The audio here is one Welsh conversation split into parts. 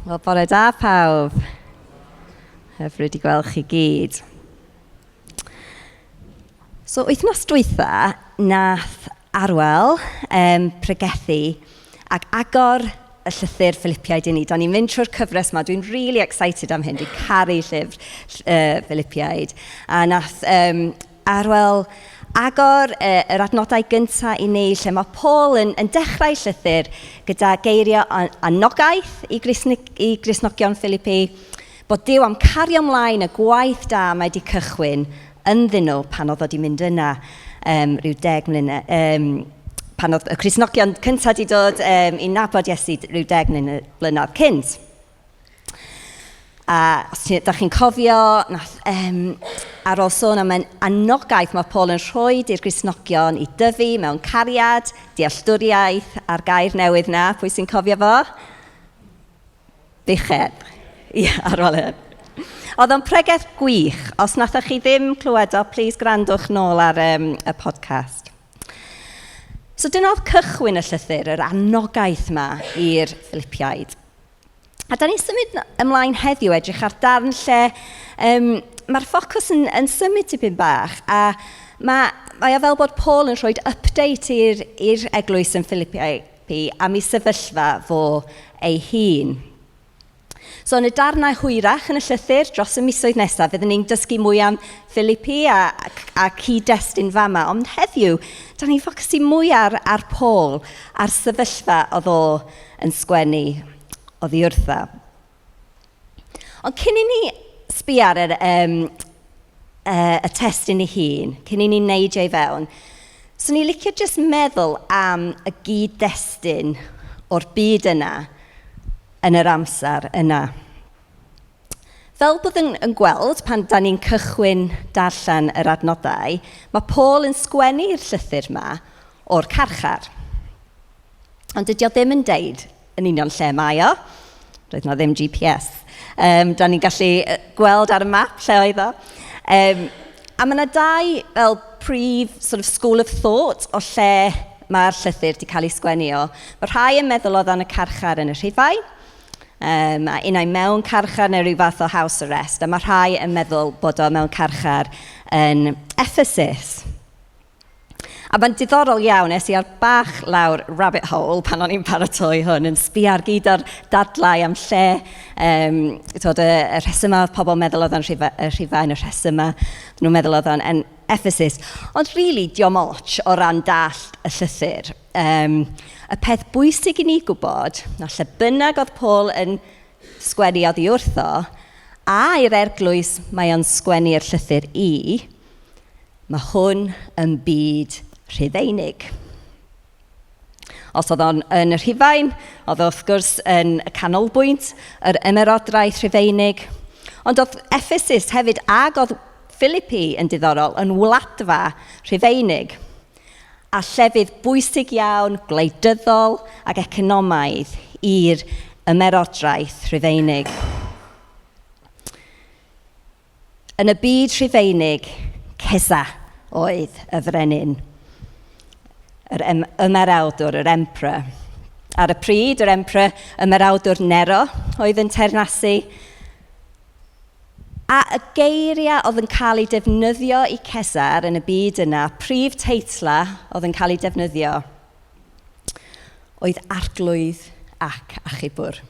Wel, bore da pawb. Hyfryd i gweld chi gyd. So, wythnos dwytha, nath Arwel pregethu ac agor y llythyr Philippiaid i ni. Da ni'n mynd trwy'r cyfres yma. Dwi'n really excited am hyn. Dwi'n caru llyfr Philippiaid. A nath Arwel agor yr adnodau gyntaf i ni lle mae Paul yn dechrau llythyr gyda geiriau anogaeth i Gristnogion Philippi, bod Duw am cario ymlaen y gwaith da mae wedi cychwyn ynddyn nhw pan oedd o wedi mynd yna rhyw 10 mlynedd, pan oedd y Cristnogion cyntaf wedi dod i nabod Iesu rhyw 10 mlynedd cynt. A os da chi'n cofio, nath, ar ôl sôn am anogaeth mae Paul yn rhoi i'r Gristnogion i dyfu mewn cariad, dealltwriaeth a'r gair newydd na. Pwy sy'n cofio fo? Buchedd. Ie, ar ôl hyn. Oedd o'n pregeth gwych. Os nathoch chi ddim clywed o, please gwrandwch nôl ar y podcast. So dyna oedd cychwyn y llythyr, yr anogaeth yma i'r Philippiaid. A da ni'n symud ymlaen heddiw edrych ar darn lle mae'r ffocws yn symud tipyn bach, a mae o fel bod Paul yn rhoi update i'r eglwys yn Philippi am ei sefyllfa fo ei hun. So yn y darnau hwyrach yn y llythyr dros y misoedd nesaf, fyddwn ni'n dysgu mwy am Philippi a cyd-destun fama, ond heddiw, da ni'n ffocysu mwy ar Paul, a'r sefyllfa oedd o yn sgwennu oddi wrtha. Ond cyn i ni sbio ar y testun ei hun, cyn i ni neidio i fewn, so ni'n licio jyst meddwl am y gyd-destun o'r byd yna yn yr amser yna. Fel bod yn gweld pan da ni'n cychwyn darllen yr adnodau, mae Paul yn sgwennu'r llythyr yma o'r carchar. Ond dydy o ddim yn deud yn union lle mae o. Roedd 'na ddim GPS. Da ni'n gallu gweld ar y map lle oedd o. A mae 'na dau fel prif sort of school of thought o lle mae'r llythyr wedi cael ei sgwennu o. Mae rhai yn meddwl oedd o'n y carchar yn y Rhufain, a unai mewn carchar neu rhyw fath o house arrest, a mae rhai yn meddwl bod o mewn carchar yn Ephesus. A mae'n diddorol iawn, es i ar bach lawr rabbit hole pan o'n i'n paratoi hwn, yn sbio ar gyd o'r dadlau am lle, twod, y rhesymau oedd pobl meddwl oedd o'n Rhufain, y rhesymau nhw'n meddwl oedd o'n yn Ephesus. Ond really, diom ots o ran dallt y llythyr. Y peth bwysig i ni gwybod, na lle bynnag oedd Paul yn sgwennu oddi wrtho, a i'r eglwys mae o'n sgwennu'r llythyr i, mae hwn yn byd Rhufeinig. Os oedd o'n yn y Rhufain, oedd o wrth gwrs yn y canolbwynt, yr ymerodraeth Rhufeinig. Ond oedd Ephesus hefyd, ag oedd Philippi yn diddorol, yn wladfa Rhufeinig. A llefydd bwysig iawn, gwleidyddol ac economaidd i'r ymerodraeth Rhufeinig. Yn y byd Rhufeinig, Cesar oedd y frenin, yr ymerawdwr, yr emperor. Ar y pryd, yr emperor ymerawdwr Nero oedd yn teyrnasu. A y geiriau oedd yn cael eu defnyddio i Cesar yn y byd yna, prif teitla oedd yn cael eu defnyddio, oedd arglwydd ac achubwr.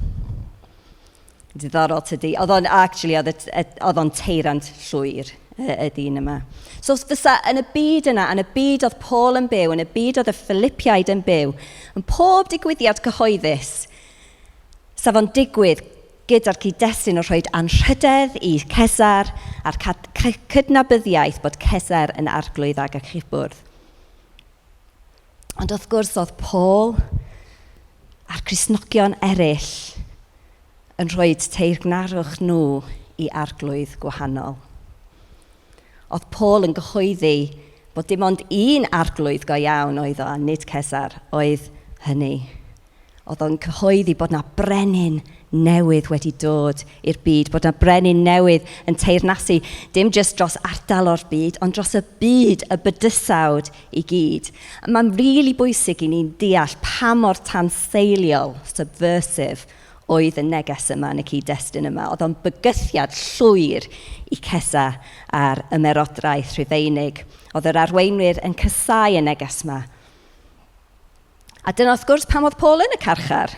Diddorol tydi. Oedd o'n, actually, oedd o'n teirant llwyr, y dyn yma. So fysa yn y byd yna, yn y byd oedd Paul yn byw, yn y byd oedd y Philippiaid yn byw, yn pob digwyddiad cyhoeddus, sa fo'n digwydd gyda'r cyd-destun o rhoi anrhydedd i Cesar a'r cydnabyddiaeth bod Cesar yn arglwydd ag achubwr. Ond wrth gwrs oedd Paul a'r Cristnogion eraill yn rhoi teyrngarwch nhw i arglwydd gwahanol. Oedd Paul yn gyhoeddi bod dim ond un arglwydd go iawn oedd o, a nid Cesar oedd hynny. Oedd o'n cyhoeddi bod 'na brenin newydd wedi dod i'r byd, bod 'na brenin newydd yn teyrnasu, dim jyst dros ardal o'r byd, ond dros y byd, y bydysawd i gyd. A mae'n rili bwysig i ni'n deall pa mor tanseiliol, subversive, oedd y neges yma yn y cyd-destun yma. Oedd o'n bygythiad llwyr i Cesar a'r ymerodraeth Rhufeinig. Oedd yr arweinwyr yn casáu y neges yma. A dyna wrth gwrs pam oedd Paul yn y carchar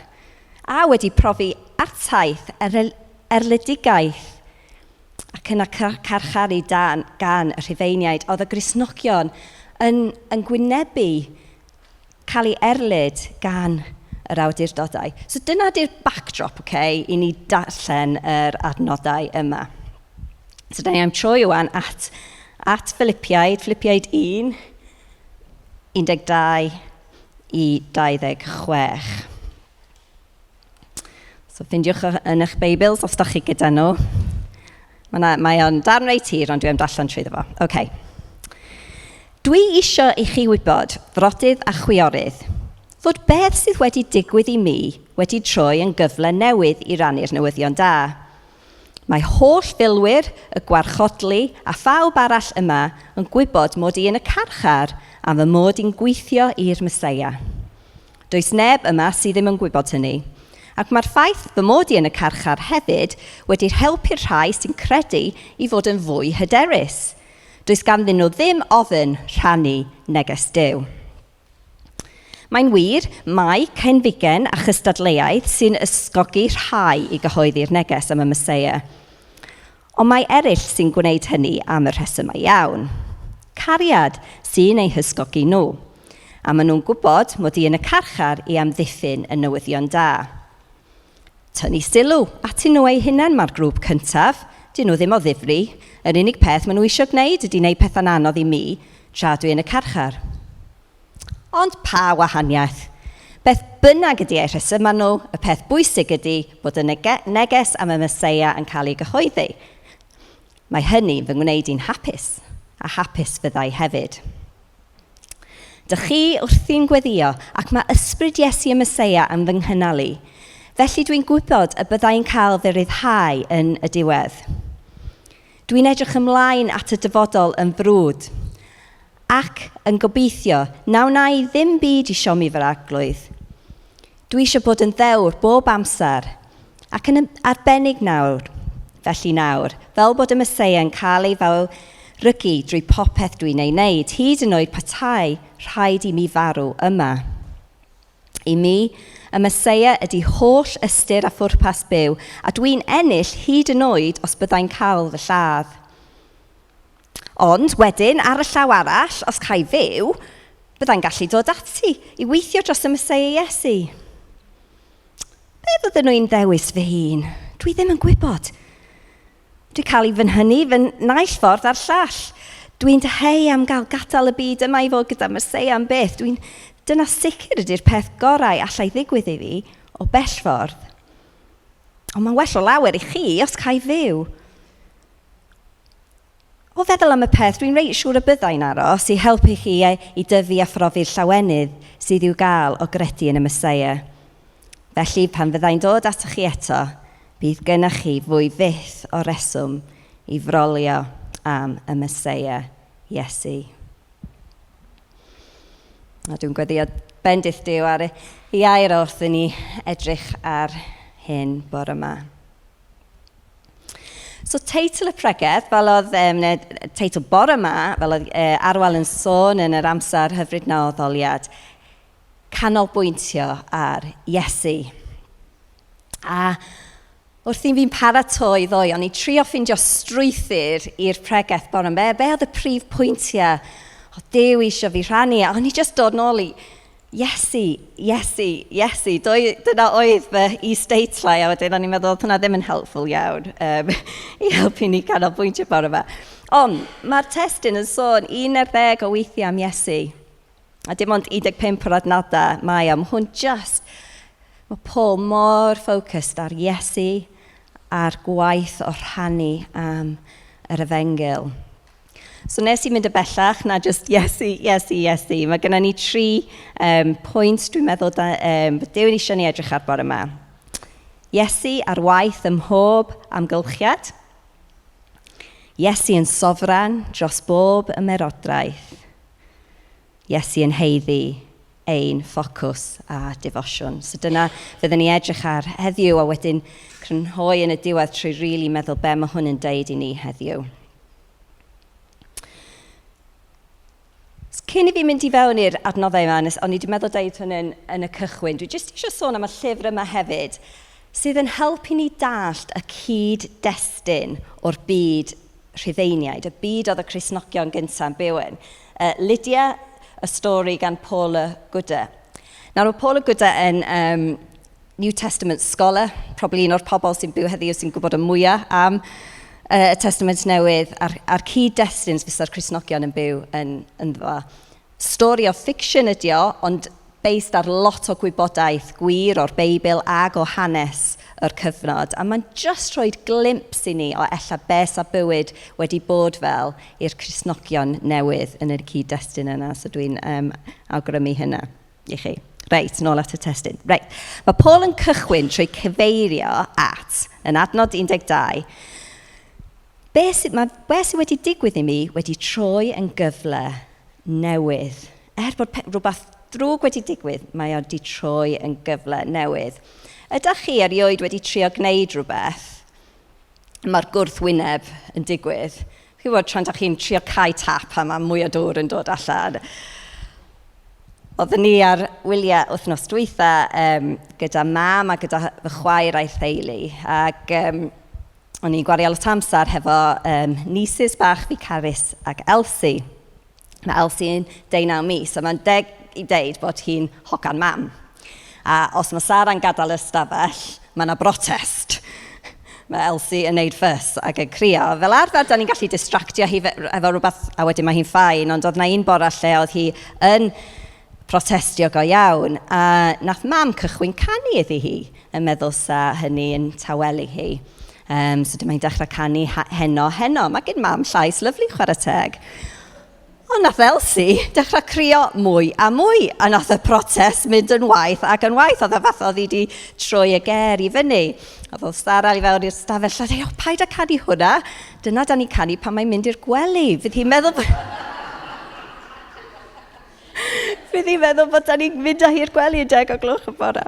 a wedi profi artaith, erledigaeth ac yna carcharu dan, gan y Rhufeiniaid. Oedd y Gristnogion yn gwynebu cael ei erlid gan yr awdurdodau. So dyna di'r backdrop, okay, i ni darllen yr adnodau yma. So da ni am troi wan at Philippiaid, Philippiaid 1, 12 i 26. So ffindiwch yn eich Beibls os da chi gyda nhw. Mae o'n darn reit hir, ond dwi am darllen trwyddo fo. Okay. Dwi isio i chi wybod, frodydd a chwiorydd, fod beth sydd wedi digwydd i mi wedi troi yn gyfle newydd i rannu'r newyddion da. Mae holl filwyr, y gwarchodlu a phawb arall yma yn gwybod mod i yn y carchar a fy mod i'n gweithio i'r Meseia. Does neb yma sydd ddim yn gwybod hynny. Ac mae'r ffaith fy mod i yn y carchar hefyd wedi'r helpu'r rhai sy'n credu i fod yn fwy hyderus. Does ganddyn nhw ddim ofn rhannu neges Duw. Mae'n wir, mae cenfigen a chystadleuaeth sy'n ysgogi rhai i gyhoeddi'r neges am y Meseia. Ond mae eraill sy'n gwneud hynny am y rhesymau iawn. Cariad sy'n eu hysgogi nhw. A maen nhw'n gwybod mod i yn y carchar i amddiffyn y newyddion da. Tynnu sylw atyn nhw eu hunain mae'r grŵp cyntaf. Dyn nhw ddim o ddifri. Yr unig peth maen nhw eisiau gwneud ydy gwneud pethau'n anodd i mi tra dwi yn y carchar. Ond pa wahaniaeth? Beth bynnag ydy eu rhesymau nhw, y peth bwysig ydy bod y neges am y Meseia yn cael ei gyhoeddi. Mae hynny fy ngwneud i'n hapus, a hapus fyddai hefyd. Dych chi wrthi'n gweddio, ac mae ysbryd Iesu y Meseia yn fy nghynnal i. Felly dwi'n gwybod y byddai'n cael fy ryddhau yn y diwedd. Dwi'n edrych ymlaen at y dyfodol yn frwd, ac yn gobeithio na wna i ddim byd i siomi fy arglwydd. Dwi eisiau bod yn ddewr bob amser, ac yn arbennig nawr, felly nawr, fel bod y Meseia yn cael ei fawrygu drwy popeth dwi'n ei wneud, hyd yn oed petai rhaid i mi farw yma. I mi, y Meseia ydy holl ystyr a phwrpas byw, a dwi'n ennill hyd yn oed os byddai'n cael fy lladd. Ond wedyn, ar y llaw arall, os ca i fyw, byddai'n gallu dod ati i weithio dros y Meseia Iesu. Be fydden nhw'n ddewis fy hun? Dwi ddim yn gwybod. Dwi'n cael ei fy nhynnu fy naill ffordd a'r llall. Dwi'n dyheu am gael gadael y byd yma i fod gyda Meseia am byth. Dyna sicr ydy'r peth gorau allai ddigwydd i fi o bell ffordd. Ond mae'n well o lawer i chi os ca i fyw. O feddwl am y peth, dwi'n reit siŵr y byddai'n aros i helpu chi i dyfu a phrofi'r llawenydd sydd i'w gael o gredu yn y Meseia. Felly, pan fyddai'n dod atoch chi eto, bydd gennych chi fwy fyth o reswm i frolio am y Meseia, Iesu. A dwi'n gweddio bendith Duw ar ei air wrth i ni edrych ar hyn bore yma. So teitl y pregeth, fel oedd neu, teitl bore yma, fel oedd Arwel yn sôn yn yr amser hyfryd na o ddoliad, canolbwyntio ar Iesu. A wrth i fi'n paratoi ddoe, o'n i trio ffindio strwythur i'r pregeth bore yma. Be oedd y prif pwyntiau o Duw eisiau fi rhannu? A o'n i just dod nôl i Iesu, Iesu, Iesu. Dyna oedd fy is-deitlau, a wedyn o'n i'n meddwl oedd hwnna ddim yn helpful iawn i helpu ni canolbwyntio bore yma. Ond mae'r testun yn sôn 11 o weithiau am Iesu, a dim ond 15 o'r adnodau mae am hwn just, mae Paul mor focused ar Iesu a'r gwaith o rhannu am yr efengyl. So nes i mynd y bellach na just Iesu, Iesu, Iesu. Mae gennym ni tri pwynt dwi'n meddwl da, bod Duw eisiau ni edrych ar bore yma. Iesu ar waith ym mhob amgylchiad. Iesu yn sofran dros bob ymerodraeth. Iesu yn haeddu ein ffocws a defosiwn. So dyna fyddwn ni edrych ar heddiw a wedyn crynhoi yn y diwedd trwy rili really meddwl be mae hwn yn deud i ni heddiw. So, cyn i fi mynd i fewn i'r adnoddau yma, nes, o'n i wedi meddwl deud hwn yn, yn y cychwyn, dwi jyst eisiau sôn am y llyfr yma hefyd, sydd yn helpu ni dallt y cyd-destun o'r byd Rhufeiniaid, y byd oedd y Cristnogion gyntaf yn byw yn. Lydia, y stori gan Paula Gooder. Nawr, mae Paula Gooder yn um, New Testament scholar, probably un o'r pobl sy'n byw heddiw sy'n gwybod y mwyaf am y Testament Newydd a'r, a'r cyd-destun fysa'r Cristnogion yn byw yn, ynddo. Stori o fiction ydi o, ond based ar lot o gwybodaeth gwir o'r Beibl ag o hanes yr cyfnod. A mae'n just rhoi glimpse i ni o ella be sa bywyd wedi bod fel i'r Cristnogion newydd yn y cyd-destun yna. So dwi'n um, awgrymu hynna i chi. Reit, nôl at y testun. Reit, mae Paul yn cychwyn trwy cyfeirio at, yn adnod 12, be sydd, mae, be sydd wedi digwydd i mi wedi troi yn gyfle newydd. Er bod rhywbeth drwg wedi digwydd, mae o wedi troi yn gyfle newydd. Ydych chi erioed wedi trio gwneud rhywbeth mae'r gwrthwyneb yn digwydd? Chi'n gwybod, tra'n da chi'n trio cau tap a mae mwy o dŵr yn dod allan. Oedden ni ar wyliau wythnos dwytha um, gyda mam a gyda fy chwaer a'i theulu. Ac um, o'n i'n gwario lot amser hefo um, nieces bach fi, Carys ac Elsie. Mae Elsie yn 19 mis, a mae'n deg i deud bod hi'n hogan mam. A os mae Sara'n gadael y stafell, mae yna brotest. Mae Elsie yn neud ffys ac yn crio. Fel arfer, da ni'n gallu distractio hi efo rhywbeth, a wedyn mae hi'n ffain, ond oedd na un bore lle oedd hi yn protestio go iawn, a nath mam cychwyn canu iddi hi, yn meddwl sa hynny yn tawelu hi. Um, so dyma hi'n dechrau canu heno, heno. Mae gen mam llais lyfli chwarae teg. Ond nath Elsie dechrau crio mwy a mwy, a nath y protest mynd yn waith ac yn waith. Oedd e fath oedd hi wedi troi y ger i fyny. Oedd oedd Sara i fewn i'r stafell a dweud, o, paid â canu hwnna. Dyna da ni'n canu pan mae'n mynd i'r gwely. Fydd hi'n meddwl... Fydd hi'n meddwl bod da ni'n mynd â hi'r gwely yn 10 o gloch y bore.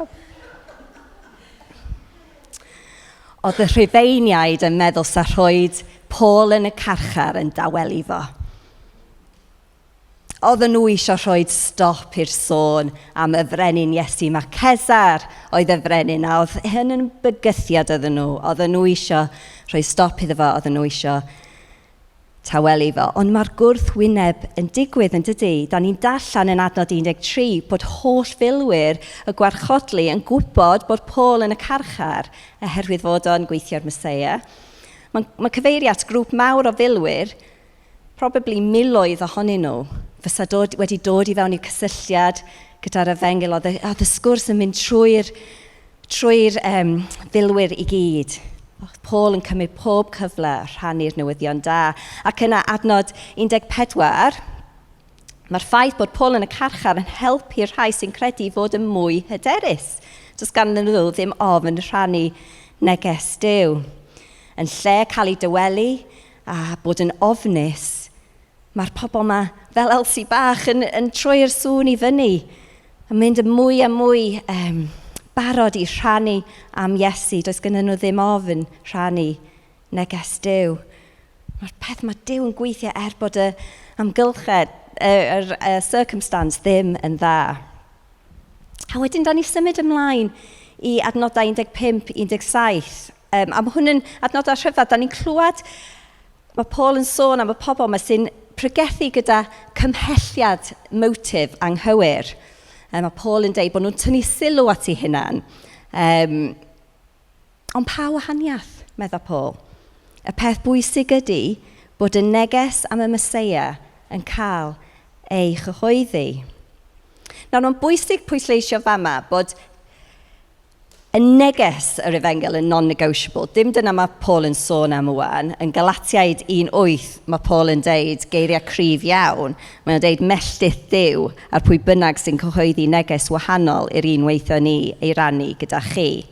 Oedd y Rhufeiniaid yn meddwl sa rhoed Paul yn y carchar yn dawelu fo. Oedden nhw eisiau rhoi stop i'r sôn am y frenin Iesu. Mae Cesar oedd y frenin a oedd hyn yn bygythiad oedden nhw. Oedden nhw eisiau rhoi stop iddo fo, oedden nhw eisiau tawelu fo. Ond mae'r gwrthwyneb yn digwydd yn dydy. Da ni'n darllen yn adnod 13 bod holl filwyr y gwarchodlu yn gwybod bod Paul yn y carchar oherwydd fod o'n gweithio'r Meseia. Mae'n mae cyfeirio at grŵp mawr o filwyr, probably miloedd ohonyn nhw, fysa dod, wedi dod i fewn i'w cysylltiad gyda'r efengyl. Oedd y, oedd y sgwrs yn mynd trwy'r trwy um, filwyr i gyd. Oedd Paul yn cymryd pob cyfle rhannu'r newyddion da. Ac yna adnod 14, mae'r ffaith bod Paul yn y carchar yn helpu'r rhai sy'n credu fod yn mwy hyderus. Does ganddyn nhw ddim ofn rhannu neges Duw. Yn lle cael ei dywelu a bod yn ofnus, mae'r pobl yma, fel Elsie bach, yn, yn troi'r sŵn i fyny yn mynd yn mwy a mwy um, barod i rhannu am Iesu. Does gynnyn nhw ddim ofn rhannu neges Duw. Mae'r peth mae Duw yn gweithio er bod y amgylchedd, y, y, y circumstance ddim yn dda. A wedyn, da ni symud ymlaen i adnodau 15, 17. Um, a mae hwn yn adnodau rhyfedd. Da ni'n clywed, mae Paul yn sôn am y pobl yma sy'n pregethu gyda cymhelliad motif anghywir. Um, mae Paul yn deud bod nhw'n tynnu sylw at eu hunan. Um, ond pa wahaniaeth, medda Paul? Y peth bwysig ydy bod y neges am y Meseia yn cael ei chyhoeddi. Nawr, mae'n bwysig pwysleisio fama bod y neges yr efengyl yn non-negotiable. Dim dyna mae Paul yn sôn am wan. Yn Galatiaid 1.8 mae Paul yn deud geiriau cryf iawn. Mae'n deud melltith Duw ar pwy bynnag sy'n cyhoeddi neges wahanol i'r un weithio ni ei rannu gyda chi.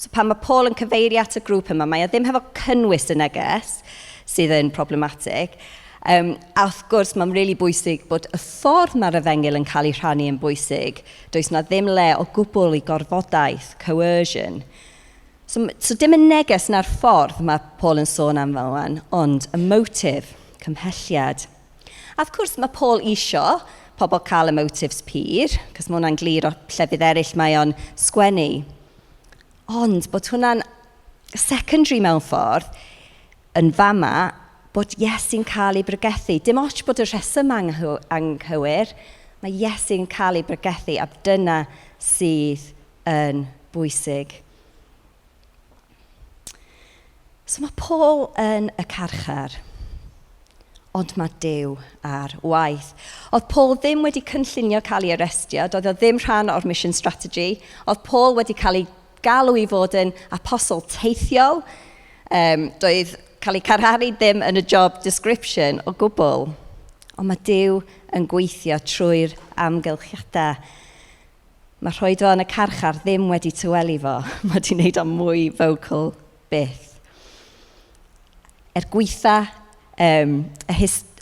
So pan mae Paul yn cyfeirio at y grŵp yma, mae o ddim hefo cynnwys y neges sydd yn problematic. A wrth gwrs, mae'n rili bwysig bod y ffordd mae'r efengyl yn cael ei rhannu yn bwysig. Does 'na ddim le o gwbl i gorfodaeth, coercion. So dim y neges na'r ffordd mae Paul yn sôn am fel wan, ond y motif, cymhelliad. A wrth gwrs mae Paul isio pobl cael y motives pur, cos mae hwnna'n glir o llefydd eraill mae o'n sgwennu. Ond bod hwnna'n secondary mewn ffordd, yn fama, bod Iesu'n cael ei bregethu. Dim ots bod y rheswm anghywir, mae Iesu'n cael ei bregethu a dyna sydd yn bwysig. So mae Paul yn y carchar, ond mae Duw ar waith. Oedd Paul ddim wedi cynllunio cael ei arestio, doedd o ddim rhan o'r mission strategy. Oedd Paul wedi cael ei galw i fod yn apostol teithiol. Doedd cael ei carcharu ddim yn y job description o gwbl. Ond mae Duw yn gweithio trwy'r amgylchiadau. Mae rhoi fo yn y carchar ddim wedi tawelu fo. Mae wedi wneud o'n mwy vocal byth. Er gweitha y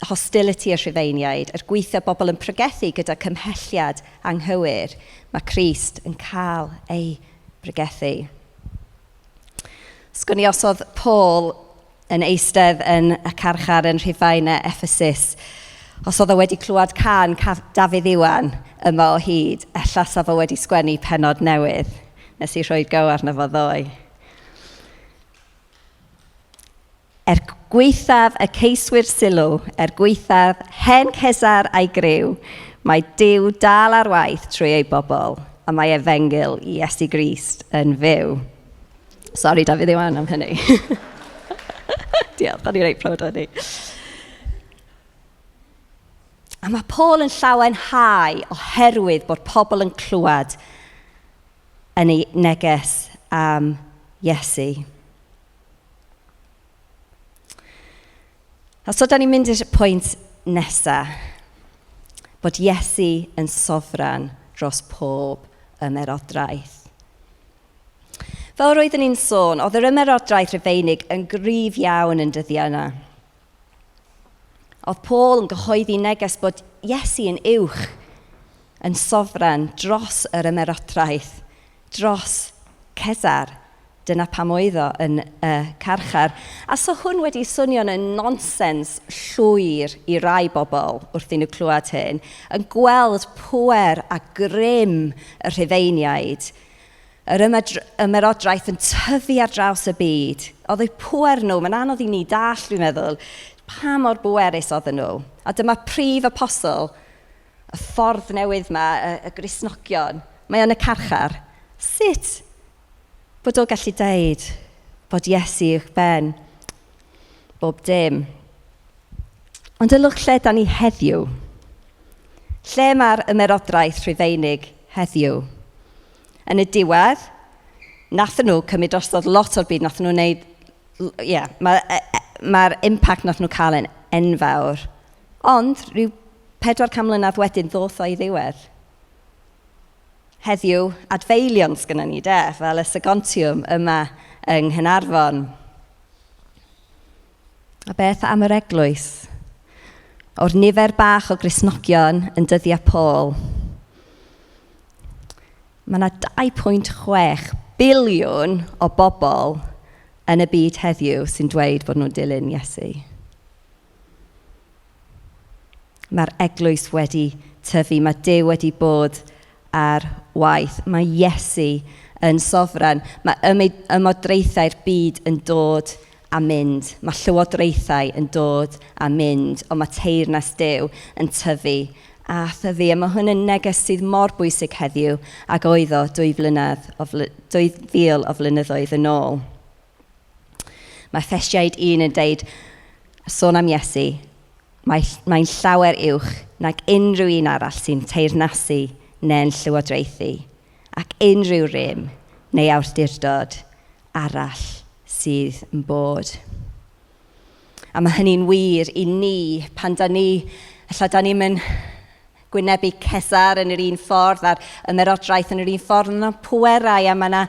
hostility y Rhufeiniaid, er gweitha bobl yn pregethu gyda cymhelliad anghywir, mae Crist yn cael ei bregethu. Sgwn i os oedd Paul yn eistedd yn y carchar yn Rhufain a Ephesus, os oedd o wedi clywed cân Dafydd Iwan yma o hyd, ella sa fo wedi sgwennu pennod newydd. Nes i rhoi go arno fo ddoe. Er gwaethaf y ceiswyr sylw, er gwaethaf hen Cesar a'i griw, mae Duw dal ar waith trwy ei bobl, a mae efengyl Iesu Grist yn fyw. Sori Dafydd Iwan am hynny. Diolch, o'n i reit proud o hynny. A mae Paul yn llawenhau oherwydd bod pobl yn clywed yn ei neges am Iesu. A so da ni'n mynd i'r pwynt nesaf, bod Iesu yn sofran dros pob ymerodraeth. Fel roeddwn i'n sôn, oedd yr ymerodraeth Rufeinig yn gryf iawn yn dyddiau yna. Oedd Paul yn gyhoeddi neges bod Iesu yn uwch, yn sofran dros yr ymerodraeth, dros Cesar. Dyna pam oedd o yn y carchar. A so hwn wedi swnio'n yn nonsens llwyr i rai bobl wrth i nhw clywed hyn, yn gweld pŵer a grym y Rhufeiniaid, yr ymerodraeth yn tyfu ar draws y byd. Oedd eu pŵer nhw, mae'n anodd i ni dall, dwi'n meddwl, pa mor bwerus oedden nhw. A dyma prif apostol, y ffordd newydd yma, y Gristnogion. Mae yn y carchar. Sut bod o'n gallu deud bod Iesu uwch ben bob dim? Ond ylwch lle da ni heddiw. Lle mae'r ymerodraeth Rhufeinig heddiw? Yn y diwedd, nathon nhw cymryd drosodd lot o'r byd, nathon nhw wneud, ie, yeah, mae'r impact nathon nhw cael yn enfawr. Ond rhyw 400 mlynedd wedyn ddoth o i ddiwedd. Heddiw, adfeilion sgynnon ni de, fel y Segontiwm yma yng Nghaernarfon. A beth am yr eglwys? O'r nifer bach o Gristnogion yn dyddiau Paul, mae yna 2.6 biliwn o bobl yn y byd heddiw sy'n dweud bod nhw'n dilyn Iesu. Mae'r eglwys wedi tyfu, mae Duw wedi bod ar waith. Mae Iesu yn sofran. Mae ymodraethau'r byd yn dod a mynd. Mae llywodraethau yn dod a mynd, ond mae teyrnas Duw yn tyfu a thyfu. A mae hwn yn neges sydd mor bwysig heddiw ag oedd o 2000 o flynyddoedd yn ôl. Mae Effesiaid 1 yn deud, sôn am Iesu, mae'n llawer uwch nag unrhyw un arall sy'n teyrnasu neu'n llywodraethu, ac unrhyw rym neu awdurdod arall sydd yn bod. A mae hynny'n wir i ni pan da ni, ella da ni'm yn gwynebu Cesar yn yr un ffordd a'r ymerodraeth yn yr un ffordd, mae yna pwerau a mae yna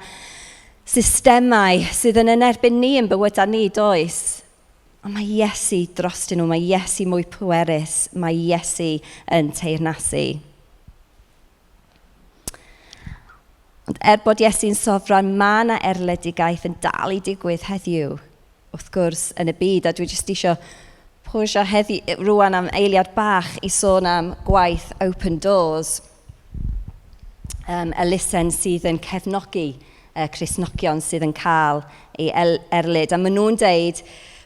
systemau sydd yn erbyn ni yn bywydau ni, does? Ond mae Iesu drostyn nhw, mae Iesu mwy pwerus, mae Iesu yn teyrnasu. Ond er bod Iesu'n sofran, mae yna erledigaeth yn dal i digwydd heddiw, wrth gwrs, yn y byd. A dwi jyst eisiau pwysio heddi, rwan am eiliad bach i sôn am gwaith Open Doors, elusen sydd yn cefnogi Cristnogion sydd yn cael ei erlid. A maen nhw'n deud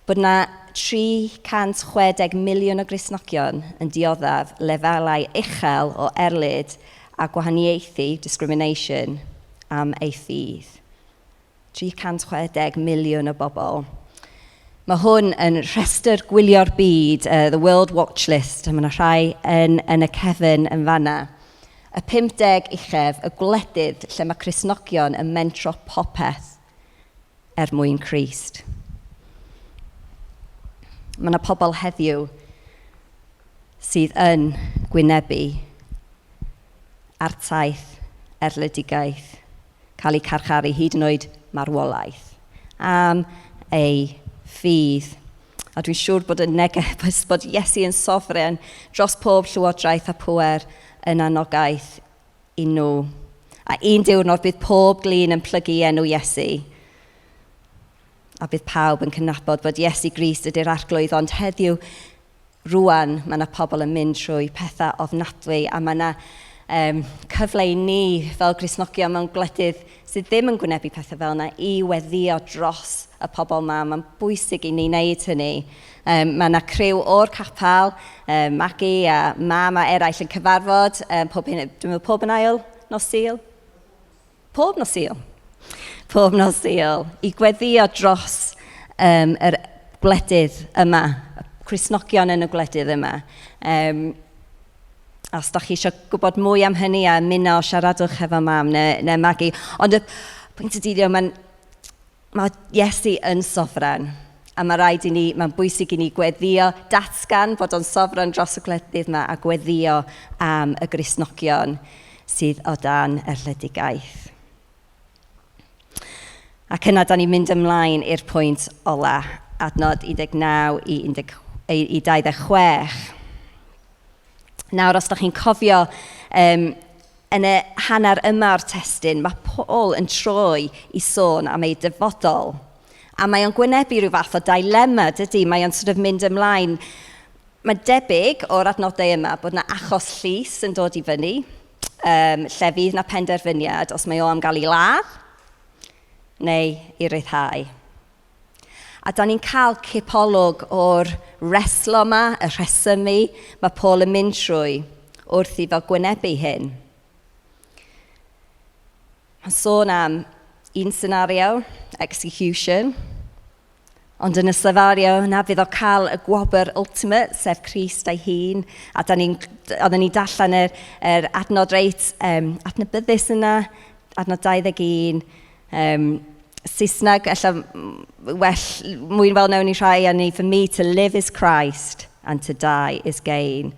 bod yna 360 miliwn o Gristnogion yn dioddef lefelau uchel o erlid a gwahaniaethu, discrimination, am ei ffydd. 360 miliwn o bobl. Mae hwn yn rhestr gwylio'r byd, the World Watch List, a mae yna rhai yn y cefn yn fanna. Y 50 uchaf, y gwledydd lle mae Cristnogion yn mentro popeth er mwyn Crist. Mae yna pobl heddiw sydd yn gwynebu artaith, erledigaeth, cael eu carcharu, hyd yn oed marwolaeth, am ei ffydd. A dwi'n siŵr bod y neges bod Iesu yn sofren dros pob llywodraeth a pŵer yn anogaeth i nhw. A un diwrnod bydd pob glin yn plygu i enw Iesu. A bydd pawb yn cydnabod bod Iesu Grist ydy'r arglwydd, ond heddiw rwan mae yna pobl yn mynd trwy pethau ofnadwy a mae yna cyfle i ni fel Gristnogion mewn gwledydd sydd ddim yn gwynebu pethau fel yna i weddïo dros y pobl yma. Mae'n bwysig i ni wneud hynny. Mae yna criw o'r capel, Maggie a mam a eraill yn cyfarfod, pob hyn, dwi'n meddwl pob yn ail nos Sul? Pob nos Sul. Pob nos Sul. I gweddïo dros yr gwledydd yma, y Cristnogion yn y gwledydd yma. Os da chi eisiau gwybod mwy am hynny a ymuno, siaradwch efo mam neu Maggie. Ond y pwynt ydy, mae Iesu yn sofran. A mae rhaid i ni, mae'n bwysig i ni gweddïo, datgan bod o'n sofran dros y gwledydd yma a gweddïo am y Gristnogion sydd o dan erledigaeth. Ac yna, da ni'n mynd ymlaen i'r pwynt ola, adnod 19 i 26. Nawr, os da chi'n cofio, yn y hanner yma o'r testun, mae Paul yn troi i sôn am ei dyfodol. A mae o'n gwynebu rhyw fath o dilemma, dydy? Mae o'n sort of mynd ymlaen. Mae'n debyg o'r adnodau yma bod yna achos llys yn dod i fyny, lle fydd yna penderfyniad os mae o am gael ei ladd neu ei ryddhau. A da ni'n cael cipolwg o'r reslo yma, y rhesymu mae Paul yn mynd trwy wrth iddo gwynebu hyn. Mae'n sôn am un scenario, execution, ond yn y scenario yna fydd o cael y gwobr ultimate, sef Crist ei hun. A da ni'n, oedden ni'n darllen yr adnod reit adnabyddus yna, adnod 21, Saesneg, ella well, mwy fel newn ni rhai, a ni, for me to live is Christ and to die is gain.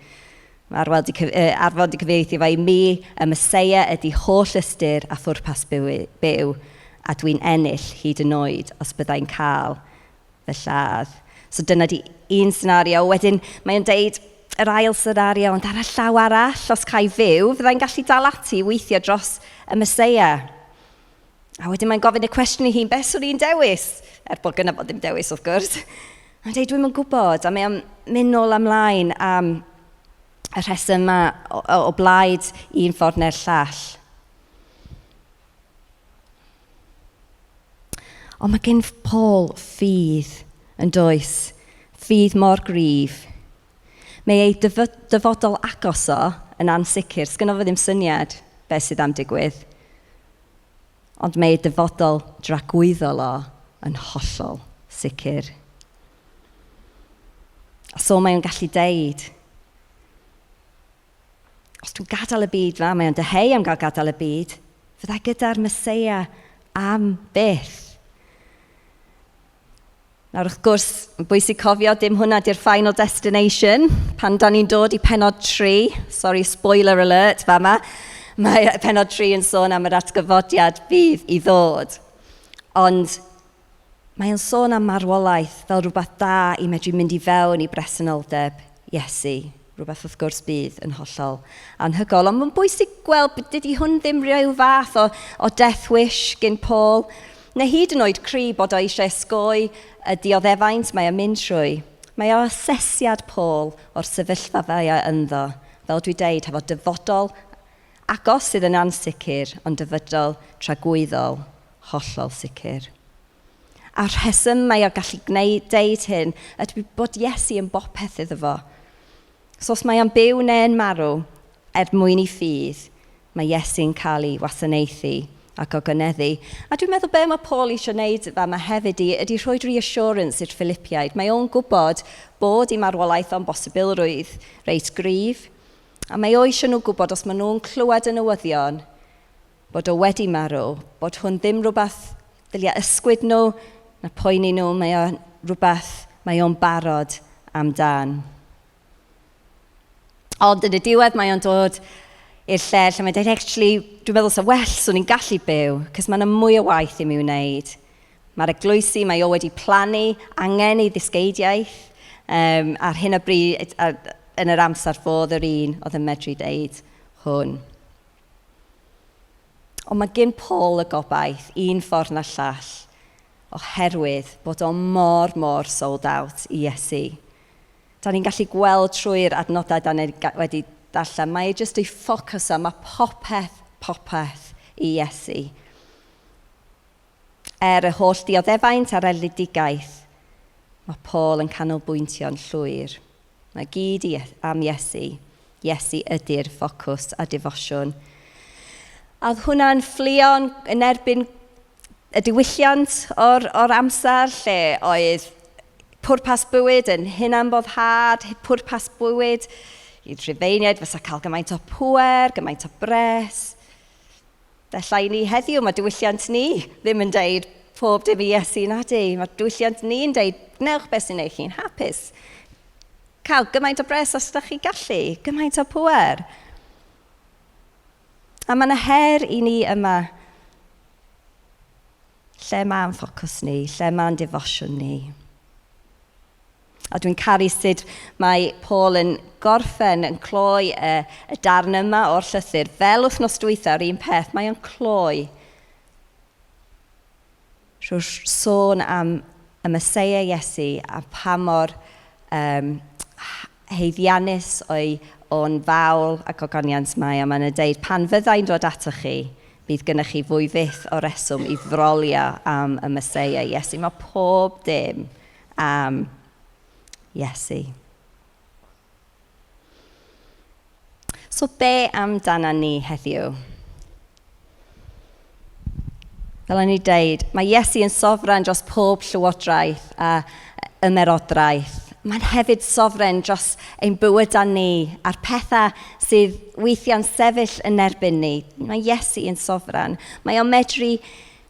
Mae Arwel 'di Arfon 'di cyfieithu fo i mi, y Meseia ydy holl ystyr a phwrpas byw, a dwi'n ennill hyd yn oed os byddai'n cael fy lladd. So dyna di un scenario. Wedyn mae'n deud yr ail scenario, ond ar y llaw arall, os ca i fyw, fyddai'n gallu dal ati i weithio dros y Meseia. A wedyn mae'n gofyn y cwestiwn i hun, beth swn i'n dewis? Er bod gynna fo ddim dewis, wrth gwrs. Mae'n dweud, dwi'm yn gwybod, a mae o'n mynd nôl ymlaen am y rheswm yma o blaid un ffordd neu'r llall. Ond mae gen Paul ffydd yn does, ffydd mor gryf. Mae ei dyfodol agos o yn ansicr, sgynno fo ddim syniad beth sydd am digwydd. Ond mae ei dyfodol dragwyddol o yn hollol sicr. A so mae o'n gallu deud, os dwi'n gadael y byd fa, mae o'n dyheu am gael gadael y byd, fyddai gyda'r Meseia am byth. Nawr, wrth gwrs, yn bwysig cofio, dim hwnna di'r final destination. Pan da ni'n dod i pennod 3, sorry, spoiler alert fama, mae pennod 3 yn sôn am yr atgyfodiad bydd i ddod. Ond Mae o'n sôn am marwolaeth fel rhywbeth da i medru mynd i fewn i bresenoldeb Iesu. Rhywbeth wrth gwrs bydd yn hollol anhygoel. Ond mae'n bwysig gweld dydy hwn ddim rhyw fath o death wish gyn Paul, neu hyd yn oed cri bod o eisiau esgoi y dioddefaint mae o'n mynd trwy. Mae o asesiad Paul o'r sefyllfa fe o ynddo, fel dwi deud, hefo dyfodol agos sydd yn ansicr, ond dyfodol tragwyddol hollol sicr. A'r rheswm mae o gallu gwneud, deud hyn ydy bod Iesu yn bopeth iddo fo. So os mae o'n byw neu'n marw, er mwyn i ffydd, mae Iesu'n cael ei wasanaethu ac ogoneddu. A dwi'n meddwl be mae Paul eisiau gwneud fama hefyd i, ydy rhoi reassurance i'r Philippiaid. Mae o'n gwybod bod i marwolaeth o'n bosibilrwydd reit gryf. A mae o eisiau nhw gwybod os maen nhw'n clywed y newyddion bod o wedi marw, bod hwn ddim rhywbeth dylia ysgwyd nhw na poeni nhw, mae o'n rhywbeth mae o'n barod amdan. Ond yn y diwedd mae o'n dod i'r lle lle mae'n dweud, actually, dwi'n meddwl sa well swn i'n gallu byw, cos mae yna mwy o waith i mi wneud. Mae'r eglwysi, mae o wedi plannu angen ei ddysgeidiaeth, ar hyn o bryd, yn yr amser fodd yr un oedd yn medru deud hwn. Ond mae gen Paul y gobaith un ffordd na llall, oherwydd bod o mor, mor sold out i Iesu. Da ni'n gallu gweld trwy'r adnodau da ni wedi darllen, mae e jyst ei ffocws o, mae popeth, popeth i Iesu. Er y holl dioddefaint a'r erledigaeth, mae Paul yn canolbwyntio'n llwyr. Mae gyd am Iesu. Iesu ydy'r ffocws a defosiwn. A oedd hwnna'n fflio'n yn erbyn y diwylliant o'r amser lle oedd pwrpas bywyd yn hunanboddhad, pwrpas bywyd i'r Rhufeiniaid fysa cael gymaint o pŵer, gymaint o bres. Ella i ni heddiw, mae diwylliant ni ddim yn deud pob dim i Iesu na di. Mae diwylliant ni'n deud, gwnewch beth sy'n neud chi'n hapus. Cael gymaint o bres os ydych chi'n gallu, gymaint o pŵer. A mae yna her i ni yma. Lle mae'n ffocws ni, lle mae'n defosiwn ni. A dwi'n caru sut mae Paul yn gorffen, yn cloi y darn yma o'r llythyr. Fel wythnos dwytha, yr un peth, mae o'n cloi trwy sôn am y Meseia Iesu a pa mor haeddiannus o'n fawl ac ogoniant mae. A mae'n deud, pan fyddai'n dod atoch chi, bydd gennych chi fwy fyth o reswm i frolio am y Meseia Iesu. Mae pob dim am Iesu. So be amdana ni heddiw? Fel o'n i deud, mae Iesu yn sofran dros pob llywodraeth a ymerodraeth. Mae'n hefyd sofren dros ein bywydau ni a'r pethau sydd weithiau'n sefyll yn erbyn ni. Mae Iesu yn sofran. Mae o'n medru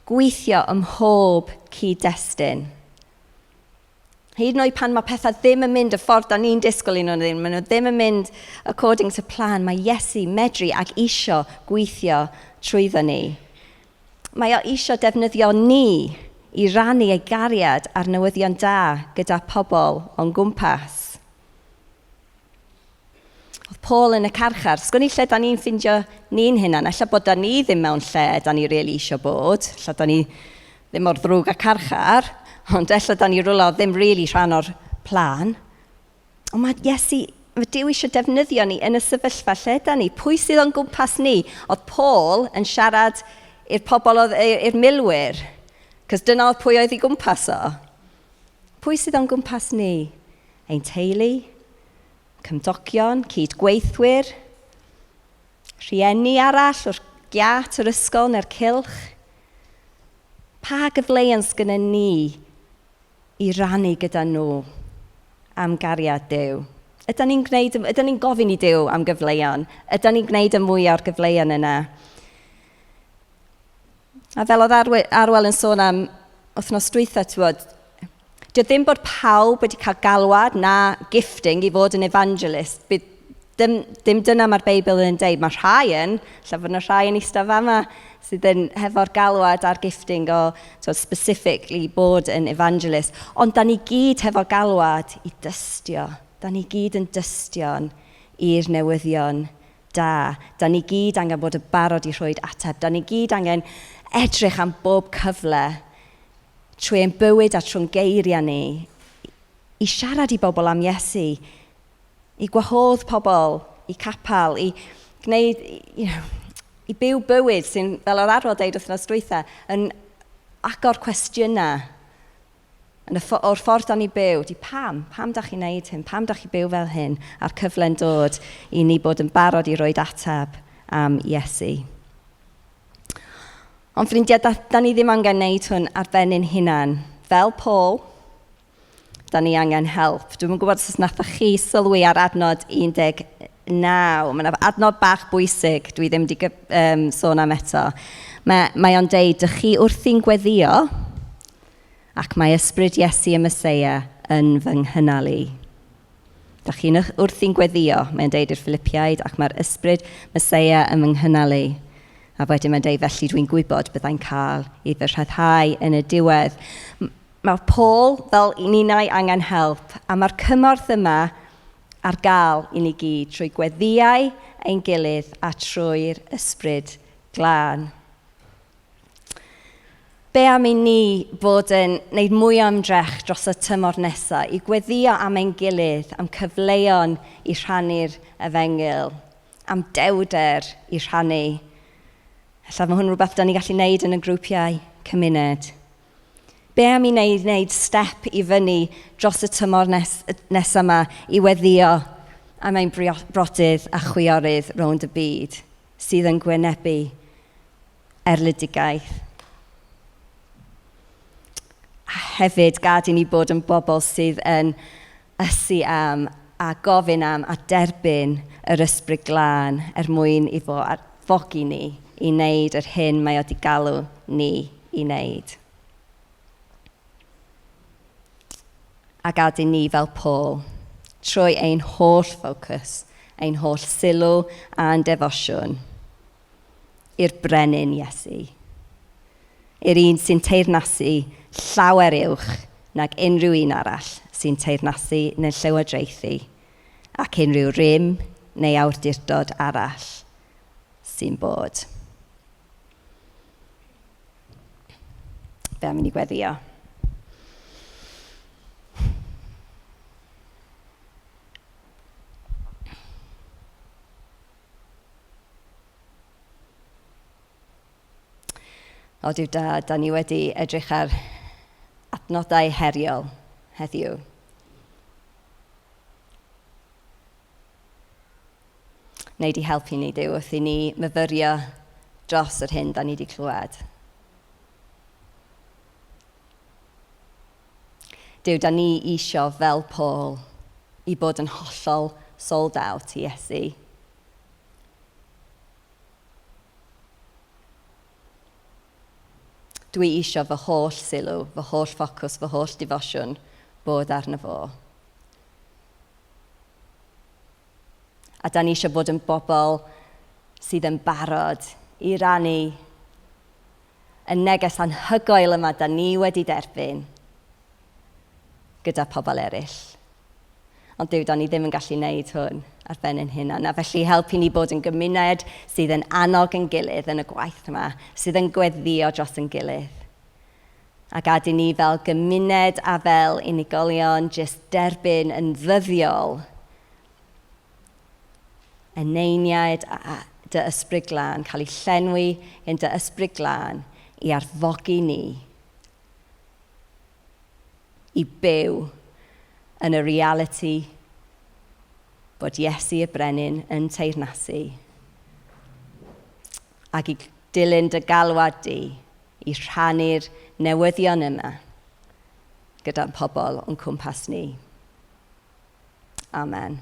gweithio ym mhob cyd-destun. Hyd yn oed pan mae pethau ddim yn mynd y ffordd da ni'n disgwyl i nhw ddim, maen nhw ddim yn mynd according to plan, mae Iesu medru ac isio gweithio trwyddo ni. Mae o isio defnyddio ni i rannu ei gariad a'r newyddion da gyda pobl o'n gwmpas. Oedd Paul yn y carchar. Sgwn i lle da ni'n ffindio ni'n hunan. Ella bod da ni ddim mewn lle da ni really isio bod. Ella da ni ddim mor ddrwg â carchar, ond ella da ni rwla ddim really rhan o'r plan. Ond mae Iesu, mae Duw eisiau defnyddio ni yn y sefyllfa lle da ni. Pwy sydd o'n gwmpas ni? Oedd Paul yn siarad i'r pobl oedd i'r milwyr, cos dyna oedd pwy oedd i gwmpas o. Pwy sydd o'n gwmpas ni? Ein teulu, cymdogion, cydgweithwyr, rhieni arall o'r giat, yr ysgol neu'r cylch. Pa gyfleon sgynnon ni i rannu gyda nhw am gariad Duw? Ydyn ni'n gwneud, ydyn ni'n gofyn i Duw am gyfleon? Ydyn ni'n gwneud y mwy o'r gyfleon yna? A fel oedd Arwel yn sôn am wythnos dwytha, ti'n dio ddim bod pawb wedi cael galwad na gifting i fod yn evangelist. Bydd Dim, dim dyna mae'r Beibl yn deud. Mae rhai yn, lle fod yna rhai yn eistedd fama sydd yn hefo'r galwad a'r gifting o so specifically bod yn evangelist. Ond da ni gyd hefo galwad i dystio. Da ni gyd yn dystion i'r newyddion da. Da ni gyd angen bod yn barod i rhoi ateb. Da ni gyd angen edrych am bob cyfle trwy ein bywyd a trwy'n geiriau ni i siarad i bobl am Iesu, i gwahodd pobl i capel, i gwneud, you know, i byw bywyd sy'n, fel oedd Arwel deud wythnos dwytha, yn agor cwestiynau yn y o'r ffordd da ni byw, di pam? Pam da chi'n neud hyn? Pam da chi byw fel hyn? A'r cyfle'n dod i ni bod yn barod i roed ateb am Iesu. Ond ffrindiau, da, da ni ddim angen neud hwn ar ben ein hunan. Fel Paul, da ni angen help. Dwi'm yn gwybod os nathoch chi sylwi ar adnod 19. Mae yna adnod bach bwysig dwi ddim wedi um, sôn am eto. Mae, mae o'n deud, dych chi wrthi'n gweddio, ac mae ysbryd Iesu y Meseia yn fy nghynnal i. Dych chi'n wrthi'n gweddio, mae'n deud i'r Philippiaid, ac mae'r ysbryd Meseia yn fy nghynnal i. A wedyn mae'n deud, felly dwi'n gwybod byddai'n cael ei fy rhyddhau yn y diwedd. Mae Paul, fel ninnau, angen help, a mae'r cymorth yma ar gael i ni gyd trwy gweddïau ein gilydd a trwy'r ysbryd glân. Be am i ni fod yn gwneud mwy o ymdrech dros y tymor nesaf i gweddïo am ein gilydd, am cyfleon i rhannu'r efengyl, am dewder i rhannu. Ella mae hwn rhywbeth da ni gallu gwneud yn y grwpiau cymuned. Be am i wneud, wneud step i fyny dros y tymor nes, nesaf yma i weddio am ein brodydd a chwiorydd rownd y byd sydd yn gwynebu erledigaeth. A hefyd gad i ni bod yn bobl sydd yn ysu am a gofyn am a derbyn yr ysbryd glân er mwyn i fo arfogi ni i wneud yr hyn mae o wedi galw ni i wneud. A gad i ni fel Paul, trwy ein holl ffocws, ein holl sylw a'n defosiwn i'r brenin Iesu. I'r un sy'n teyrnasu llawer uwch nag unrhyw un arall sy'n teyrnasu neu llywodraethu ac unrhyw rym neu awdurdod arall sy'n bod. Fe am i ni gweddio. O Duw da, da ni wedi edrych ar adnodau heriol heddiw. Wneud i helpu ni, Duw, wrth i ni myfyrio dros yr hyn da ni wedi clywed. Duw, da ni isio fel Paul i bod yn hollol sold out i Iesu. Dwi isio fy holl sylw, fy holl ffocws, fy holl defosiwn bod arno fo. A da ni eisiau bod yn bobl sydd yn barod i rannu y neges anhygoel yma da ni wedi derbyn gyda pobl eraill. Ond Duw, da ni ddim yn gallu gwneud hwn ar ben ein hunain. A felly helpu ni bod yn gymuned sydd yn annog yn gilydd yn y gwaith yma, sydd yn gweddio dros yn gilydd. A gad i ni fel gymuned a fel unigolion jyst derbyn yn ddyddiol y neiniaid a dy ysbryd glân, cael ei llenwi yn dy ysbryd glân i arfogi ni i byw yn y realiti bod Iesu y Brenin yn teyrnasu ac i dilyn dy galwad di i rhannu'r newyddion yma gyda'n pobl o'n cwmpas ni. Amen.